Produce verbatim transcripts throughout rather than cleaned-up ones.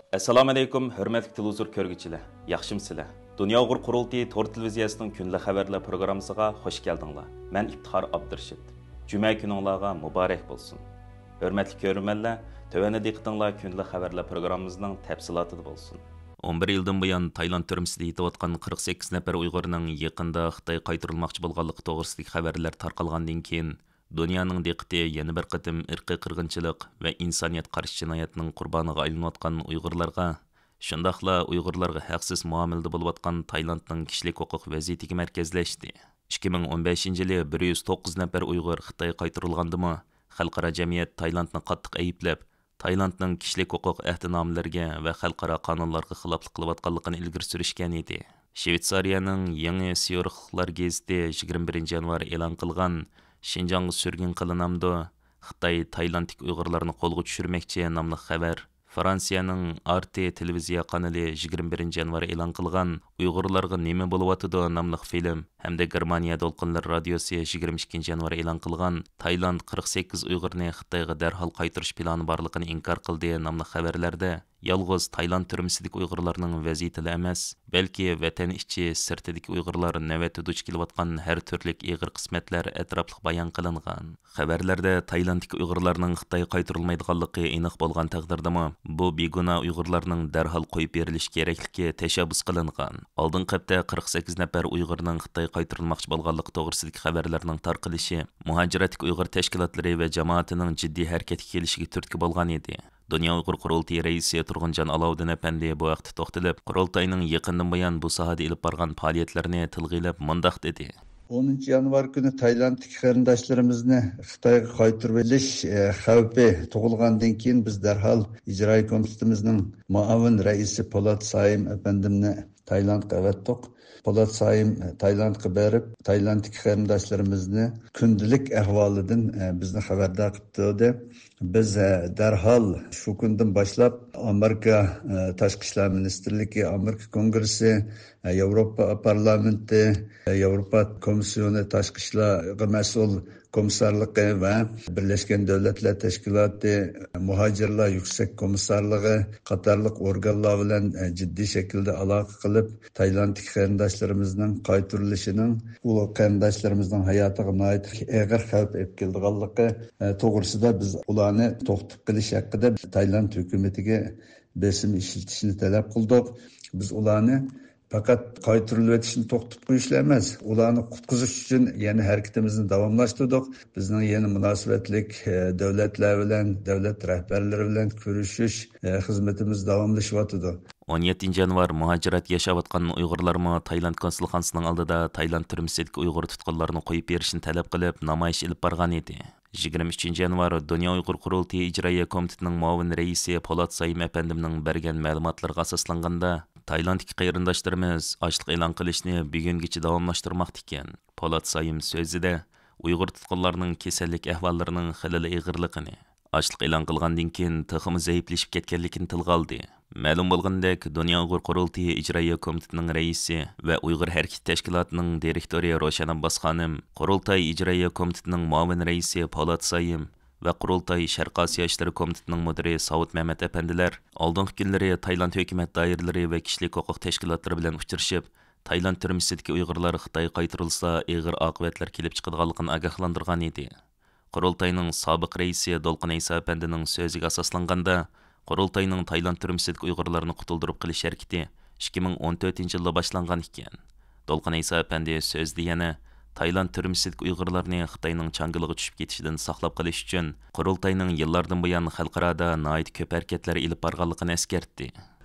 ئەسسالامۇئەلەيكۇم، ھۆرمەتلىك تېلېۋىزور كۆرگۈچىلەر، ياخشىمۇسىلەر؟ دۇنيا ئۇيغۇر قۇرۇلتىيى تور تېلېۋىزىيەسىنىڭ كۈندىلىك خەۋەرلەر پروگراممىسىغا خۇش كەلدىڭلار. مەن ئىپتىخار ئابدۇرېشىت. جۈمە كۈنۈڭلارغا مۇبارەك بولسۇن. ھۆرمەتلىك كۆرۈرمەنلەر، تۆۋەندە دىققىتىڭلار كۈندىلىك خەۋەرلەر پروگراممىمىزنىڭ تەپسىلاتىدا بولسۇن. ئون بىر يىلدىن بۇيان تايلاند تۈرمىسىدە يېتىۋاتقان قىرىق سەككىز نەپەر ئۇيغۇرنىڭ يېقىندا خىتايغا قايتۇرۇلماقچى بولغانلىقى توغرىسىدىكى خەۋەرلەر تارقالغاندىن كېيىن، دۇنيانىڭ دىققىتى يەنە بىر قېتىم ئىرقىي قىرغىنچىلىق ۋە ئىنسانىيەت قارشى جىنايەتنىڭ قۇربانىغا ئايلىنىۋاتقان ئۇيغۇرلارغا، شۇنداقلا ئۇيغۇرلارغا ھەقسىز مۇئامىلىدە بولۇۋاتقان تايلاندنىڭ كىشىلىك ھوقۇق ۋەزىيىتىگە مەركەزلەشتى. ئىككى مىڭ ئون بەشىنچى يىلى بىر يۈز توققۇز نەپەر ئۇيغۇر خىتايغا قايتۇرۇلغاندىمۇ، خەلقئارا جەمئىيەت تايلاندنى قاتتىق ئەيىبلەپ، تايلاندنىڭ كىشىلىك ھوقۇق ئەھدىنامىلىرىگە ۋە خەلقئارا قانۇنلارغا خىلاپلىق قىلىۋاتقانلىقىنى ئىلگىرى سۈرۈشكەن ئىدى. شىۋېتسارىيەنىڭ يېڭى سىيۇرخلار گېزىتى يىگىرمە بىرىنچى يانۋار ئېلان قىلغان شىنجاڭغا سۈرگۈن قىلىنامدۇ، خىتاي تايلاندتىكى ئۇيغۇرلارنى قولغا چۈشۈرمەكچى ناملىق خەۋەر، فرانسىيەنىڭ ئار تى تېلېۋىزىيە قانىلى يىگىرمە بىرىنچى يانۋار ئېلان قىلغان ئۇيغۇرلارغا نېمە بولۇۋاتىدۇ ناملىق فىلىم ھەمدە گېرمانىيە دولقۇنلىرى رادىيوسى يىگىرمە ئىككىنچى يانۋار ئېلان قىلغان تايلاند قىرىق سەككىز ئۇيغۇرنى خىتايغا دەرھال قايتۇرۇش پىلانى بارلىقىنى ئىنكار قىلدى ناملىق خەۋەرلەردە، يالغۇز تايلاند تۈرمىسىدىكى ئۇيغۇرلارنىڭ ۋەزىيىتىلا ئەمەس، بەلكى ۋەتەن ئىچى، سىرتىدىكى ئۇيغۇرلار نۆۋەتتە دۇچ كېلىۋاتقان ھەر تۈرلۈك ئېغىر قىسمەتلەر ئەتراپلىق بايان قىلىنغان. خەۋەرلەردە تايلاندتىكى ئۇيغۇرلارنىڭ خىتايغا قايتۇرۇلمايدىغانلىقى ئېنىق بولغان تەقدىردىمۇ، بۇ بىگۇناھ ئۇيغۇرلارنىڭ دەرھال قويۇپ بېرىلىشى كېرەكلىكى تەشەببۇس قىلىنغان. ئالدىنقى ھەپتە قىرىق سەككىز نەپەر ئۇيغۇرنىڭ خىتايغا قايتۇرۇلماقچى بولغانلىقى توغرىسىدىكى خەۋەرلەرنىڭ تارقىلىشى مۇھاجىرەتتىكى ئۇيغۇر تەشكىلاتلىرى ۋە جامائىتىنىڭ جىددىي ھەرىكەتكە كېلىشىگە تۈرتكە بولغان ئىدى. دۇنيا ئۇيغۇر قۇرۇلتىيى رەئىسى تۇرغۇنجان ئالاۋۇدىن ئەپەندى بۇ ھەقتە توختىلىپ، قۇرۇلتاينىڭ يېقىندىن بۇيان بۇ ساھەدە ئېلىپ بارغان پائالىيەتلىرىنى تىلغا ئېلىپ مۇنداق دېدى. ئونىنچى يانۋار كۈنى تايلاندتىكى قېرىنداشلىرىمىزنى خىتايغا قايتۇرۇۋېلىش، ئە، خەۋپى تۇغۇلغاندىن كېيىن، بىز دەرھال ئىجرائىيە كومىتېتىمىزنىڭ مۇئاۋىن رەئىسى پولات سايىم ئەپەندىمنى تايلاندقا ئەۋەتتۇق. پولات سايىم تايلاندقا بېرىپ، تايلاندتىكى قېرىنداشلىرىمىزنى كۈندىلىك ئەھۋالىدىن، ئە، بىزنى خەۋەردار قىلىپ تۇردى. بىز، ئە، دەرھال شۇ كۈندىن باشلاپ ئامېرىكا، ئە، تاشقى ئىشلار مىنىستىرلىكى، ئامېرىكا كونگرېسسى، ئە، ياۋروپا پارلامېنتى، ئە، ياۋروپا كومىسسىيونى، تاشقى ئىشلارغا مەسئۇل كومىسسارلىقى ۋە بىرلەشكەن دۆلەتلەر تەشكىلاتى مۇھاجىرلار يۈكسەك كومىسسارلىقى قاتارلىق ئورگانلار بىلەن، ئە، جىددىي شەكىلدە ئالاقە قىلىپ، تايلاندتىكى قېرىنداشلىرىمىزنىڭ قايتۇرۇلۇشىنىڭ ئۇ قېرىنداشلىرىمىزنىڭ ھاياتىغا ناھايىتى ئېغىر خەۋپ ئېلىپ كېلىدىغانلىقى، ئە، توغرىسىدا بىز ئۇلارنى توختىتىپ قېلىش ھەققىدە تايلاند ھۆكۈمىتىگە بېسىم ئىشلىتىشنى تەلەپ قىلدۇق. بىز ئۇلارنى پەقەت قايتۇرۇلۇۋېتىشنى توختىتىپ قويۇشلا ئەمەس، ئۇلارنى قۇتقۇزۇش ئۈچۈن يەنە ھەرىكىتىمىزنى داۋاملاشتۇردۇق. بىزنىڭ يەنە مۇناسىۋەتلىك، ئە، دۆلەتلەر بىلەن، دۆلەت رەھبەرلىرى بىلەن كۆرۈشۈش، ئە، خىزمىتىمىز داۋاملىشىۋاتىدۇ. ئون يەتتىنچى يانۋار مۇھاجىرەتتە ياشاۋاتقان ئۇيغۇرلارمۇ تايلاند كونسۇلخانىسىنىڭ ئالدىدا تايلاند تۈرمىسىدىكى ئۇيغۇر تۇتقۇنلارنى قويۇپ بېرىشنى تەلەپ قىلىپ نامايىش ئېلىپ بارغان ئىدى. يىگىرمە ئۈچىنچى يانۋار دۇنيا ئۇيغۇر قۇرۇلتىيى ئىجرائىيە كومىتېتىنىڭ مۇئاۋىن رەئىسى پولات سايىم ئەپەندىمنىڭ بەرگەن مەلۇماتلىرىغا ئاساسلانغاندا، تايلاندتىكى قېرىنداشلىرىمىز ئاچلىق ئېلان قىلىشنى بۈگۈنگىچە داۋاملاشتۇرماقتا ئىكەن. پولات سايىم سۆزىدە ئۇيغۇر تۇتقۇنلارنىڭ كېسەللىك ئەھۋاللىرىنىڭ خېلىلا ئېغىرلىقىنى، ئاچلىق ئېلان قىلغاندىن كېيىن تېخىمۇ زەئىپلىشىپ كەتكەنلىكىنى تىلغا ئالدى. مەلۇم بولغىنىدەك، دۇنيا ئۇيغۇر قۇرۇلتىيى ئىجرائىيە كومىتېتىنىڭ رەئىسى ۋە ئۇيغۇر ھەرىكىتى تەشكىلاتىنىڭ دىرېكتورى روشەن ئابباس خانىم، قۇرۇلتاي ئىجرائىيە كومىتېتىنىڭ مۇئاۋىن رەئىسى پولات سايىم ۋە قۇرۇلتاي شەرقىي ئاسىيا ئىشلىرى كومىتېتىنىڭ مۇدىرى ساۋۇت مەمەت ئەپەندىلەر ئالدىنقى كۈنلىرى تايلاند ھۆكۈمەت دائىرىلىرى ۋە كىشىلىك ھوقۇق تەشكىلاتلىرى بىلەن ئۇچرىشىپ، تايلاند تۈرمىسىدىكى ئۇيغۇرلار خىتايغا قايتۇرۇلسا، ئېغىر ئاقىۋەتلەر كېلىپ چىقىدىغانلىقىنى ئاگاھلاندۇرغان ئىدى. قۇرۇلتاينىڭ سابىق رەئىسى دولقۇن ئەيسا ئەپەندىنىڭ سۆزىگە ئاساسلانغاندا، قۇرۇلتاينىڭ تايلاند تۈرمىسىدىكى ئۇيغۇرلارنى قۇتۇلدۇرۇپ قېلىش ھەرىكىتى ئىككى مىڭ ئون تۆتىنچى يىلدا باشلانغان ئىكەن. دولقۇن ئەيسا ئەپەندى سۆزىدە يەنە تايلاند تۈرمىسىدىكى ئۇيغۇرلارنى خىتاينىڭ چاڭگىلىغا چۈشۈپ كېتىشىدىن ساقلاپ قېلىش ئۈچۈن قۇرۇلتاينىڭ يىللاردىن بۇيان خەلقئارادا ناھايىتى كۆپ ھەرىكەتلەر ئېلىپ بارغانلىقىنى ئەسكەرتتى.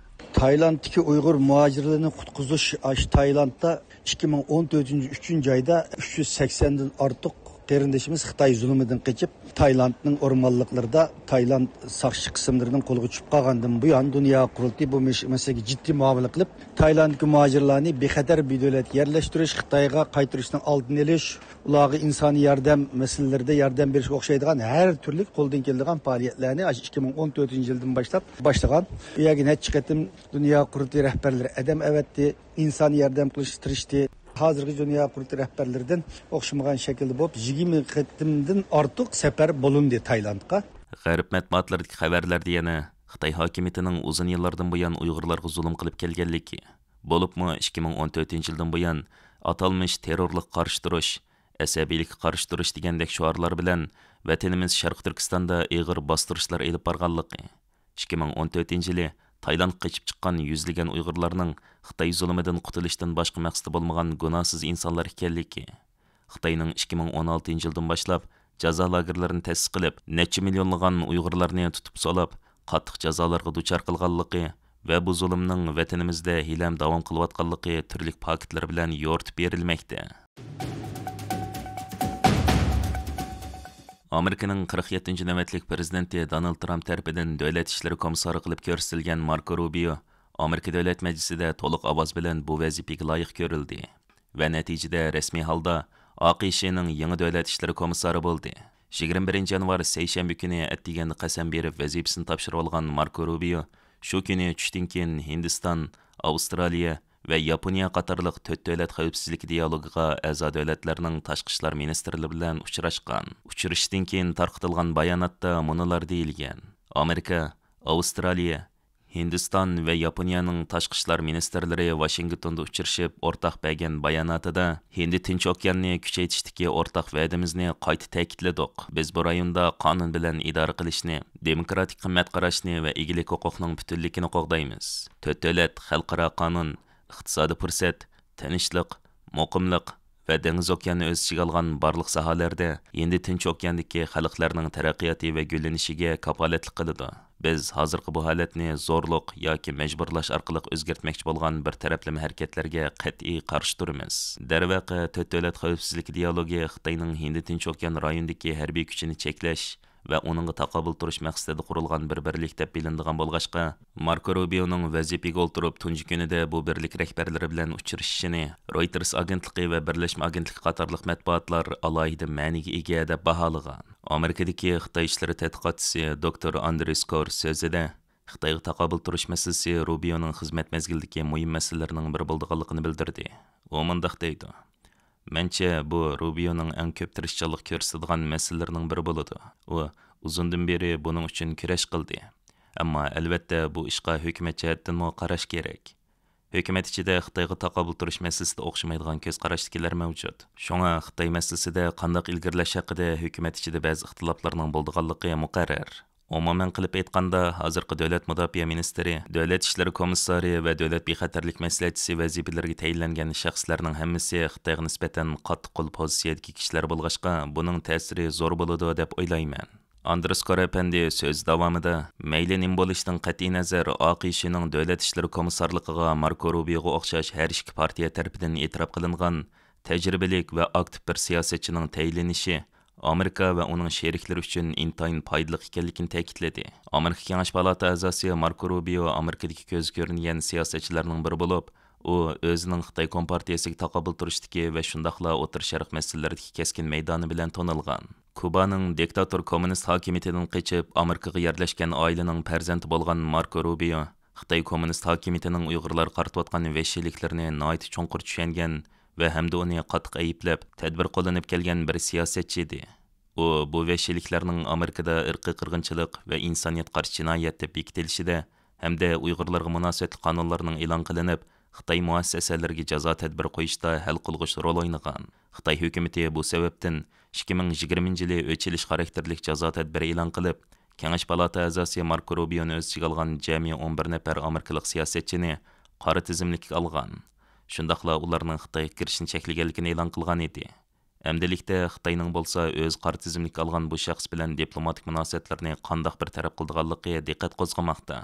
تايلاندتىكى ئۇيغۇر مۇھاجىرلىرىنى قۇتقۇزۇش ئاشۇ تايلاندتا ئىككى مىڭ ئون تۆتىنچى ئۈچىنچى ئايدا ئۈچ يۈز سەكسەندىن ئارتۇق قېرىندىشىمىز خىتاي زۇلۇمىدىن قېچىپ، تايلاندنىڭ ئورمانلىقلىرىدا تايلاند ساقچى قىسىملىرىنىڭ قولىغا چۈشۈپ قالغاندىن بۇيان، دۇنيا قۇرۇلتىيى بۇ مەس-، مەسىلىگە جىددىي مۇئامىلە قىلىپ، تايلاندتىكى مۇھاجىرلارنى بىخەتەر بىر دۆلەتكە يەرلەشتۈرۈش، خىتايغا قايتۇرۇشنىڭ ئالدىنى ئېلىش، ئۇلارغا ئىنسانىي ياردەم مەسىلىلىرىدە ياردەم بېرىشكە ئوخشايدىغان ھەر تۈرلۈك قولدىن كېلىدىغان پائالىيەتلەرنى ئاشۇ ئىككى مىڭ ئون تۆتىنچى يىلدىن باشلاپ باشلىغان. ئۇ يەرگە نەچچە قېتىم دۇنيا قۇرۇلتىيى رەھبەرلىرى ئادەم ئەۋەتتى، ئىنسانىي ياردەم قىلىشقا تىرىشتى. ھازىرغىچە دۇنيا قۇرۇلتىيى رەھبەرلىرىدىن ئوخشىمىغان شەكىلدە بولۇپ، يىگىرمە قېتىمدىن ئارتۇق سەپەر بولۇندى تايلاندقا. غەرب مەتبۇئاتلىرىدىكى خەۋەرلەردە يەنە خىتاي ھاكىمىيىتىنىڭ ئۇزۇن يىللاردىن بۇيان ئۇيغۇرلارغا زۇلۇم قىلىپ كەلگەنلىكى، بولۇپمۇ ئىككى مىڭ ئون تۆتىنچى يىلدىن بۇيان ئاتالمىش تېررورلۇققا قارشى تۇرۇش، ئەسەبىيلىككە قارشى تۇرۇش دېگەندەك شوئارلار بىلەن ۋەتىنىمىز شەرقىي تۈركىستاندا ئېغىر باستۇرۇشلار ئېلىپ بارغانلىقى، ئىككى مىڭ ئون تۆتىنچى يىلى تايلاندقا قېچىپ چىققان يۈزلىگەن ئۇيغۇرلارنىڭ خىتاي زۇلۇمىدىن قۇتۇلۇشتىن باشقا مەقسىتى بولمىغان گۇناھسىز ئىنسانلار ئىكەنلىكى، خىتاينىڭ ئىككى مىڭ ئون ئالتىنچى يىلدىن باشلاپ جازا لاگېرلىرىنى تەسىس قىلىپ، نەچچە مىليونلىغان ئۇيغۇرلارنى تۇتۇپ سولاپ، قاتتىق جازالارغا دۇچار قىلغانلىقى ۋە بۇ زۇلۇمنىڭ ۋەتىنىمىزدە ھېلىھەم داۋام قىلىۋاتقانلىقى تۈرلۈك پاكىتلار بىلەن يورۇتۇپ بېرىلمەكتە. ئامېرىكىنىڭ قىرىق يەتتىنچى نۆۋەتلىك پىرېزىدېنتى دونالد ترامپ تەرىپىدىن دۆلەت ئىشلىرى كومىسسارى قىلىپ كۆرسىتىلگەن ماركو روبىيو ئامېرىكا دۆلەت مەجلىسىدە تولۇق ئاۋاز بىلەن بۇ ۋەزىپىگە لايىق كۆرۈلدى ۋە نەتىجىدە رەسمىي ھالدا ئاقىشنىڭ يېڭى دۆلەت ئىشلىرى كومىسسارى بولدى. يىگىرمە بىرىنچى يانۋار سەيشەنبە كۈنى ئەتىگەندە قەسەم بېرىپ ۋەزىپىسىنى تاپشۇرۇۋالغان ماركو روبىيو شۇ كۈنى چۈشتىن كېيىن ھىندىستان، ئاۋسترالىيە ۋە ياپونىيە قاتارلىق تۆت دۆلەت خەۋپسىزلىك دىيالوگىغا ئەزا دۆلەتلەرنىڭ تاشقى ئىشلار مىنىستىرلىرى بىلەن ئۇچراشقان. ئۇچرىشىشتىن كېيىن تارقىتىلغان باياناتتا مۇنۇلار دېيىلگەن: ئامېرىكا، ئاۋسترالىيە، ھىندىستان ۋە ياپونىيەنىڭ تاشقى ئىشلار مىنىستىرلىرى ۋاشىنگتوندا ئۇچرىشىپ، ئورتاق بەرگەن باياناتىدا، ھىندى تىنچ ئوكياننى كۈچەيتىشتىكى ئورتاق ۋەدىمىزنى قايتا تەكىتلىدۇق. بىز بۇ رايوندا قانۇن بىلەن ئىدارە قىلىشنى، دېموكراتىك قىممەت قاراشنى ۋە ئىگىلىك ھوقۇقنىڭ پۈتۈنلۈكىنى قوغدايمىز. تۆت دۆلەت خەلقئارا قانۇن، ئىقتىسادىي پۇرسەت، تىنچلىق، مۇقىملىق ۋە دېڭىز ئوكياننى ئۆز ئىچىگە ئالغان بارلىق ساھەلەردە ھىندى تىنچ ئوكياندىكى خەلقلەرنىڭ تەرەققىياتى ۋە گۈللىنىشىگە كاپالەتلىك قىلىدۇ. بىز ھازىرقى بۇ ھالەتنى زورلۇق ياكى مەجبۇرلاش ئارقىلىق ئۆزگەرتمەكچى بولغان بىر تەرەپلىمە ھەرىكەتلەرگە قەتئىي قارشى تۇرىمىز. دەرۋەقە، تۆت دۆلەت خەۋپسىزلىك دىيالوگى خىتاينىڭ ھىندى تىنچ ئوكيان رايونىدىكى ھەربىي كۈچىنى چەكلەش ۋە ئۇنىڭغا تاقابىل تۇرۇش مەقسىتىدە قۇرۇلغان بىر بىرلىك دەپ بىلىنىدىغان بولغاچقا، ماركو روبىيونىڭ ۋەزىپىگە ئولتۇرۇپ تۇنجى كۈنىدە بۇ بىرلىك رەھبەرلىرى بىلەن ئۇچرىشىشىنى رويتېرس ئاگېنتلىقى ۋە بىرلەشمە ئاگېنتلىقى قاتارلىق مەتبۇئاتلار ئالاھىدە مەنىگە ئىگە دەپ باھالىغان. ئامېرىكىدىكى خىتاي ئىشلىرى تەتقىقاتچىسى دوكتور ئاندرېس كور سۆزىدە، خىتايغا تاقابىل تۇرۇش مەسىلىسى روبىيونىڭ خىزمەت مەزگىلىدىكى مۇھىم مەسىلىلەرنىڭ بىرى بولىدىغانلىقىنى بىلدۈردى. ئۇ مۇنداق دەيدۇ: مەنچە، بۇ روبىيونىڭ ئەڭ كۆپ تىرىشچانلىق كۆرسىتىدىغان مەسىلىلىرىنىڭ بىرى بولىدۇ. ئۇ ئۇزۇندىن بېرى بۇنىڭ ئۈچۈن كۈرەش قىلدى. ئەمما، ئەلۋەتتە، بۇ ئىشقا ھۆكۈمەت جەھەتتىنمۇ قاراش كېرەك. ھۆكۈمەت ئىچىدە خىتايغا تاقابىل تۇرۇش مەسىلىسىدە ئوخشىمايدىغان كۆز قاراشتىكىلەر مەۋجۇت. شۇڭا خىتاي مەسىلىسىدە قانداق ئىلگىرىلەش ھەققىدە ھۆكۈمەت ئىچىدە بەزى ئىختىلاپلارنىڭ بولىدىغانلىقى مۇقەررەر. ئومۇمەن قىلىپ ئېيتقاندا، ھازىرقى دۆلەت مۇداپىئە مىنىستىرى، دۆلەت ئىشلىرى كومىسسارى ۋە دۆلەت بىخەتەرلىك مەسلىھەتچىسى ۋەزىپىلىرىگە تەيىنلەنگەن شەخسلەرنىڭ ھەممىسى خىتايغا نىسبەتەن قاتتىق قول پوزىتسىيەدىكى كىشىلەر بولغاچقا، بۇنىڭ تەسىرى زور بولىدۇ دەپ ئويلايمەن. ئاندرېس كور ئەپەندى سۆز داۋامىدا، مەيلى نېمە بولۇشىدىن قەتئىينەزەر، ئاقىشنىڭ دۆلەت ئىشلىرى كومىسسارلىقىغا ماركو روبىيوغا ئوخشاش ھەر ئىككى پارتىيە تەرىپىدىن ئېتىراپ قىلىنغان تەجرىبىلىك ۋە ئاكتىپ بىر سىياسەتچىنىڭ تەيىنلىنىشى ئامېرىكا ۋە ئۇنىڭ شېرىكلىرى ئۈچۈن ئىنتايىن پايدىلىق ئىكەنلىكىنى تەكىتلىدى. ئامېرىكا كېڭەش پالاتا ئەزاسى ماركو روبىيو ئامېرىكىدىكى كۆزگە كۆرۈنگەن سىياسەتچىلەرنىڭ بىرى بولۇپ، ئۇ ئۆزىنىڭ خىتاي كومپارتىيىسىگە تاقابىل تۇرۇشتىكى ۋە شۇنداقلا ئوتتۇرا شەرق مەسىلىلىرىدىكى كەسكىن مەيدانى بىلەن تونۇلغان. كۇبانىڭ دىكتاتور كوممۇنىست ھاكىمىيىتىدىن قېچىپ، ئامېرىكىغا يەرلەشكەن ئائىلىنىڭ پەرزەنتى بولغان ماركو روبىيو خىتاي كوممۇنىست ھاكىمىيىتىنىڭ ئۇيغۇرلارغا قارىتىۋاتقان ۋەھشىيلىكلىرىنى ناھايىتى چوڭقۇر چۈشەنگەن ۋە ھەمدە ئۇنى قاتتىق ئەيىبلەپ، تەدبىر قوللىنىپ كەلگەن بىر سىياسەتچى ئىدى. ئۇ بۇ ۋەھشىيلىكلەرنىڭ ئامېرىكىدا ئىرقىي قىرغىنچىلىق ۋە ئىنسانىيەتكە قارشى جىنايەت دەپ بېكىتىلىشىدە ھەمدە ئۇيغۇرلارغا مۇناسىۋەتلىك قانۇنلارنىڭ ئېلان قىلىنىپ، خىتاي مۇئەسسەسەلىرىگە جازا تەدبىرى قويۇشتا ھەل قىلغۇچ رول ئوينىغان. خىتاي ھۆكۈمىتى بۇ سەۋەبتىن ئىككى مىڭ يىگىرمىنچى يىلى ئۆچ ئېلىش خاراكتېرلىك جازا تەدبىرى ئېلان قىلىپ، كېڭەش پالاتا ئەزاسى ماركو روبىيونى ئۆز ئىچىگە ئالغان جەمئىي ئون بىر نەپەر ئامېرىكىلىق سىياسەتچىنى قارا تىزىملىككە ئالغان. شۇنداقلا ئۇلارنىڭ خىتايغا كىرىشىنى چەكلىگەنلىكىنى ئېلان قىلغان ئىدى. ئەمدىلىكتە خىتاينىڭ بولسا ئۆز قارا تىزىملىككە ئالغان بۇ شەخس بىلەن دىپلوماتىك مۇناسىۋەتلىرىنى قانداق بىر تەرەپ قىلىدىغانلىقى دىققەت قوزغىماقتا.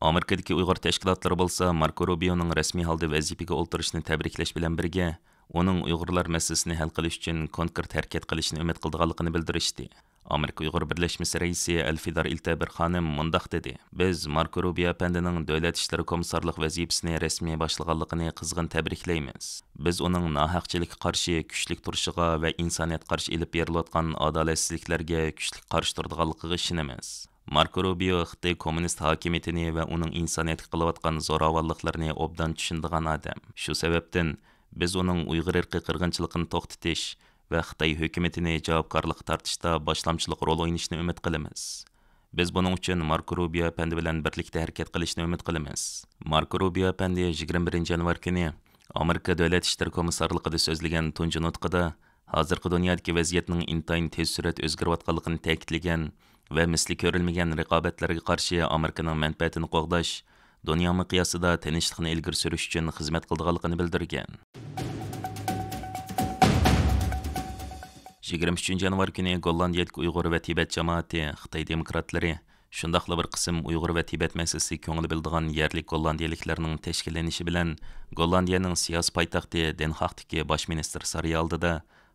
ئامېرىكىدىكى ئۇيغۇر تەشكىلاتلىرى بولسا ماركو روبىيونىڭ رەسمىي ھالدا ۋەزىپىگە ئولتۇرۇشىنى تەبرىكلەش بىلەن بىرگە، ئۇنىڭ ئۇيغۇرلار مەسىلىسىنى ھەل قىلىش ئۈچۈن كونكرېت ھەرىكەت قىلىشىنى ئۈمىد قىلىدىغانلىقىنى بىلدۈرۈشتى. ئامېرىكا ئۇيغۇر بىرلەشمىسى رەئىسى ئەلفىدار ئىلتەبىر خانىم مۇنداق دېدى: بىز ماركو روبىيو ئەپەندىنىڭ دۆلەت ئىشلىرى كومىسسارلىق ۋەزىپىسىنى رەسمىي باشلىغانلىقىنى قىزغىن تەبرىكلەيمىز. بىز ئۇنىڭ ناھەقچىلىككە قارشى كۈچلۈك تۇرۇشىغا ۋە ئىنسانىيەتكە قارشى ئېلىپ بېرىلىۋاتقان ئادالەتسىزلىكلەرگە كۈچلۈك قارشى تۇرىدىغانلىقىغا ئىشىنىمىز. ماركو روبىيو خىتاي كوممۇنىست ھاكىمىيىتىنى ۋە ئۇنىڭ ئىنسانىيەتكە قىلىۋاتقان زوراۋانلىقلىرىنى ئوبدان چۈشىنىدىغان ئادەم. شۇ سەۋەبتىن بىز ئۇنىڭ ئۇيغۇر ئىرقىي قىرغىنچىلىقىنى توختىتىش ۋە خىتاي ھۆكۈمىتىنى جاۋابكارلىققا تارتىشتا باشلامچىلىق رول ئوينىشىنى ئۈمىد قىلىمىز. بىز بۇنىڭ ئۈچۈن ماركو روبىيو ئەپەندى بىلەن بىرلىكتە ھەرىكەت قىلىشنى ئۈمىد قىلىمىز. ماركو روبىيو ئەپەندى يىگىرمە بىرىنچى يانۋار كۈنى ئامېرىكا دۆلەت ئىشلىرى كومىسسارلىقىدا سۆزلىگەن تۇنجى نۇتقىدا ھازىرقى دۇنيادىكى ۋەزىيەتنىڭ ئىنتايىن تېز سۈرئەتتە ئۆزگىرىۋاتقانلىقىنى تەكىتلىگەن ۋە مىسلى كۆرۈلمىگەن رىقابەتلەرگە قارشى ئامېرىكىنىڭ مەنپەئەتىنى قوغداش، دۇنيا مىقياسىدا تىنچلىقنى ئىلگىرى سۈرۈش ئۈچۈن خىزمەت قىلىدىغانلىقىنى بىلدۈرگەن. يىگىرمە ئۈچىنچى يانۋار كۈنى گوللاندىيەدىكى ئۇيغۇر ۋە تىبەت جامائىتى خىتاي دېموكراتلىرى، شۇنداقلا بىر قىسىم ئۇيغۇر ۋە تىبەت مەسىلىسىگە كۆڭلى بۆلىدىغان يەرلىك گوللاندىيەلىكلەرنىڭ تەشكىللىنىشى بىلەن گوللاندىيەنىڭ سىياسىي پايتەختى دېنھاگتىكى باش مىنىستىر سارىيى ئالدىدا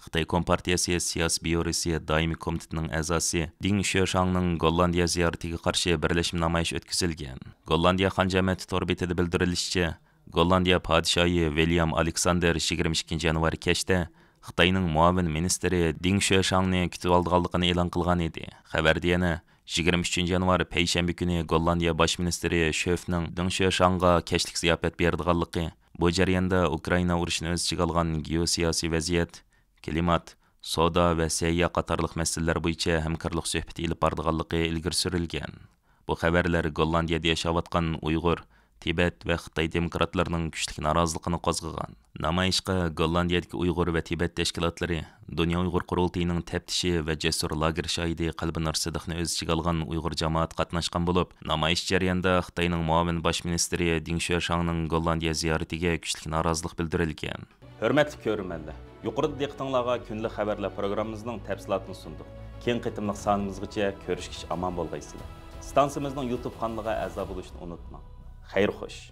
خىتاي كومپارتىيەسى سىياسىي بيۇروسى دائىمىي كومىتېتىنىڭ ئەزاسى دىڭ شۆشاڭنىڭ گوللاندىيە زىيارىتىگە قارشى بىرلەشمە نامايىش ئۆتكۈزۈلگەن. گوللاندىيە خان جەمەتى تور بېتىدە بىلدۈرۈلۈشىچە، گوللاندىيە پادىشاھى ۋىليام ئالېكساندېر يىگىرمە ئىككىنچى يانۋار كەچتە خىتاينىڭ مۇئاۋىن مىنىستىرى دىڭ شۆشاڭنى كۈتۈۋالىدىغانلىقىنى ئېلان قىلغان ئىدى. خەۋەردە يەنە يىگىرمە ئۈچىنچى يانۋار پەيشەنبە كۈنى گوللاندىيە باش مىنىستىرى شۆفنىڭ دىڭ شۆشاڭغا كەچلىك زىياپەت بېرىدىغانلىقى، بۇ جەرياندا ئۇكرائىنا ئۇرۇشىنى ئۆز ئىچىگە ئالغان گېئوسىياسىي ۋەزىيەت، كىلىمات، سودا ۋە سەھىيە قاتارلىق مەسىلىلەر بويىچە ھەمكارلىق سۆھبىتى ئېلىپ بارىدىغانلىقى ئىلگىرى سۈرۈلگەن. بۇ خەۋەرلەر گوللاندىيەدە ياشاۋاتقان ئۇيغۇر، تىبەت ۋە خىتاي دېموكراتلىرىنىڭ كۈچلۈك نارازىلىقىنى قوزغىغان. نامايىشقا گوللاندىيەدىكى ئۇيغۇر ۋە تىبەت تەشكىلاتلىرى، دۇنيا ئۇيغۇر قۇرۇلتىيىنىڭ تەپتىشى ۋە جەسۇر لاگېر شاھىدى قەلبىنۇر سىدىقنى ئۆز ئىچىگە ئالغان ئۇيغۇر جامائىتى قاتناشقان بولۇپ، نامايىش جەريانىدا خىتاينىڭ مۇئاۋىن باش مىنىستىرى دىڭ شۆشاڭنىڭ گوللاندىيە زىيارىتىگە كۈچلۈك نارازىلىق بىلدۈرۈلگەن. ھۆرمەتلىك كۆرۈرمەنلەر، يۇقىرىدا دىققىتىڭلارغا كۈندىلىك خەۋەرلەر پروگراممىمىزنىڭ تەپسىلاتىنى سۇندۇق. كېيىنكى قېتىملىق سانىمىزغىچە كۆرۈشكىچە ئامان بولغايسىلەر. ئىستانسىمىزنىڭ يۇتۇب قانىلىغا ئەزا بولۇشنى ئۇنتۇماڭ. خەير خوش.